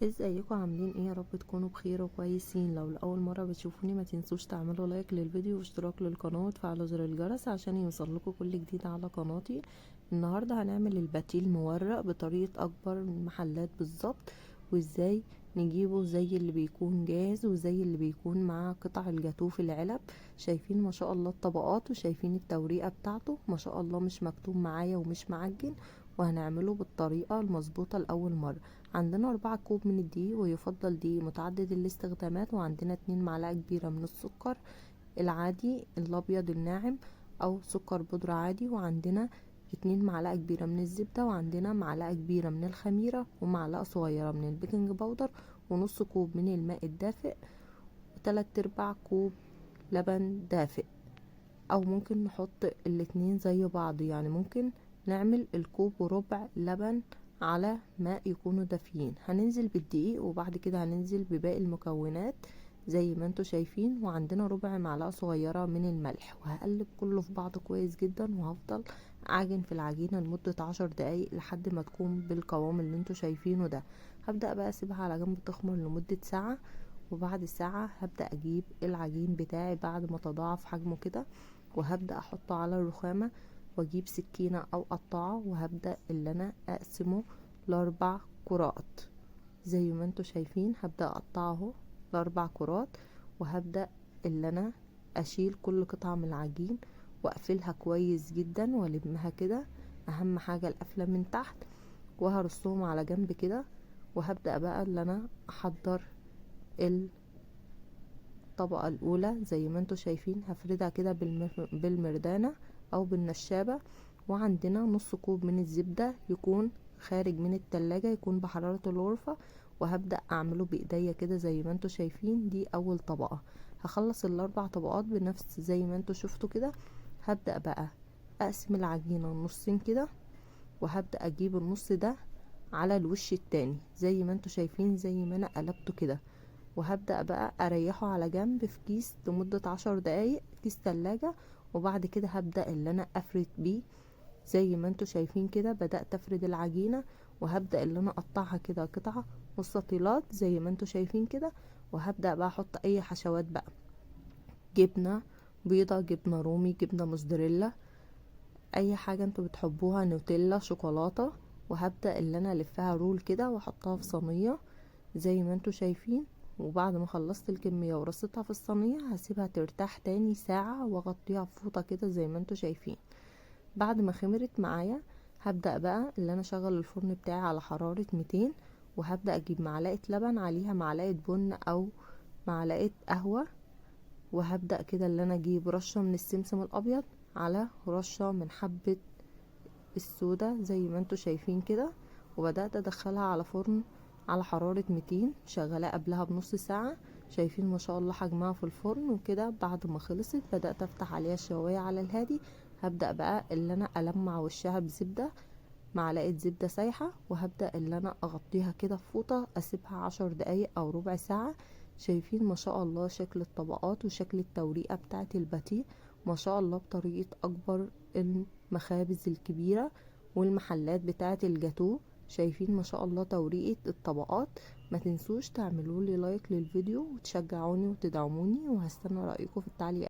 ازيكم؟ عاملين ايه؟ يا رب تكونوا بخير وكويسين. لو لاول مره بتشوفوني ما تنسوش تعملوا لايك للفيديو واشتراك للقناه وتفعلوا زر الجرس عشان يوصل لكم كل جديد على قناتي. النهارده هنعمل الباتيه المورق بطريقه اكبر المحلات بالظبط، وازاي نجيبه زي اللي بيكون جاهز وزي اللي بيكون مع قطع الجاتوه في العلب. شايفين ما شاء الله الطبقات وشايفين التوريقه بتاعته، ما شاء الله مش مكتوم معايا ومش معجن، وهنعمله بالطريقه المظبوطه لاول مره. عندنا 4 كوب من الدقيق، ويفضل دقيق متعدد الاستخدامات، وعندنا 2 معلقه كبيره من السكر العادي الابيض الناعم او سكر بودره عادي، وعندنا 2 معلقه كبيره من الزبده، وعندنا معلقه كبيره من الخميره، ومعلقه صغيره من البيكنج باودر، ونص كوب من الماء الدافئ، وتلات ارباع كوب لبن دافئ، او ممكن نحط الاتنين زي بعض، يعني ممكن نعمل الكوب وربع لبن على ماء يكونوا دافيين. هننزل بالدقيق وبعد كده هننزل بباقي المكونات زي ما انتوا شايفين، وعندنا ربع معلقة صغيرة من الملح، وهقلب كله في بعضه كويس جدا، وهفضل اعجن في العجينة لمدة 10 دقايق لحد ما تكون بالقوام اللي انتوا شايفينه ده. هبدأ بقى اسيبها على جنب تخمر لمدة ساعة، وبعد ساعة هبدأ اجيب العجين بتاعي بعد ما تضاعف حجمه كده، وهبدأ احطه على الرخامة، واجيب سكينة او قطاعة، وهبدأ اللي انا اقسمه لاربع كرات زي ما انتوا شايفين. هبدأ اقطعه لاربع كرات، وهبدأ اللي انا اشيل كل قطعة من العجين واقفلها كويس جدا والمها كده، اهم حاجة القفلة من تحت، وهرصهم على جنب كده. وهبدأ بقى اللي انا احضر الطبقة الاولى زي ما انتوا شايفين، هفردها كده بالمردانة او بالنشابة. وعندنا نص كوب من الزبدة يكون خارج من التلاجة، يكون بحرارة الغرفة، وهبدأ اعمله بايديا كده زي ما انتوا شايفين. دي اول طبقة. هخلص الاربع طبقات بنفس زي ما انتوا شفتوا كده. هبدأ بقى اقسم العجينة نصين كده، وهبدأ اجيب النص ده على الوش التاني زي ما انتوا شايفين، زي ما انا قلبته كده. وهبدأ بقى اريحه على جنب في كيس لمدة 10 دقايق، كيس تلاجة. وبعد كده هبدأ اللي انا افرد بيه زي ما انتوا شايفين كده. بدأت افرد العجينة، وهبدأ اللي انا اقطعها كده قطعة مستطيلات زي ما انتوا شايفين كده. وهبدأ بقى احط اي حشوات بقى، جبنة بيضة، جبنة رومي، جبنة موزاريلا، اي حاجة انتوا بتحبوها، نوتيلا، شوكولاتة. وهبدأ اللي انا الفها رول كده واحطها في صينية زي ما انتوا شايفين. وبعد ما خلصت الكمية ورصيتها في الصينية هسيبها ترتاح تاني ساعة، واغطيها بفوطة كده زي ما انتوا شايفين. بعد ما خمرت معايا هبدأ بقى اللي انا اشغل الفرن بتاعي على حرارة 200، وهبدأ اجيب معلقة لبن عليها معلقة بن او معلقة قهوة، وهبدأ كده اللي انا اجيب رشة من السمسم الابيض على رشة من حبة السودا زي ما انتوا شايفين كده. وبدأت ادخلها على فرن على حرارة 200، شغالة قبلها بنص ساعة. شايفين ما شاء الله حجمها في الفرن وكده. بعد ما خلصت بدأت افتح عليها الشواية على الهادي. هبدأ بقى اللي انا ألمع وشها بزبدة، معلقة زبدة سايحة، وهبدأ اللي انا اغطيها كده في فوطة، اسيبها 10 دقايق او ربع ساعة. شايفين ما شاء الله شكل الطبقات وشكل التوريقة بتاعت الباتيه ما شاء الله، بطريقة اكبر المخابز الكبيرة والمحلات بتاعت الجاتوه. شايفين ما شاء الله توريقة الطبقات. ما تنسوش تعملوا لي لايك للفيديو وتشجعوني وتدعموني، وهستنى رأيكم في التعليقات.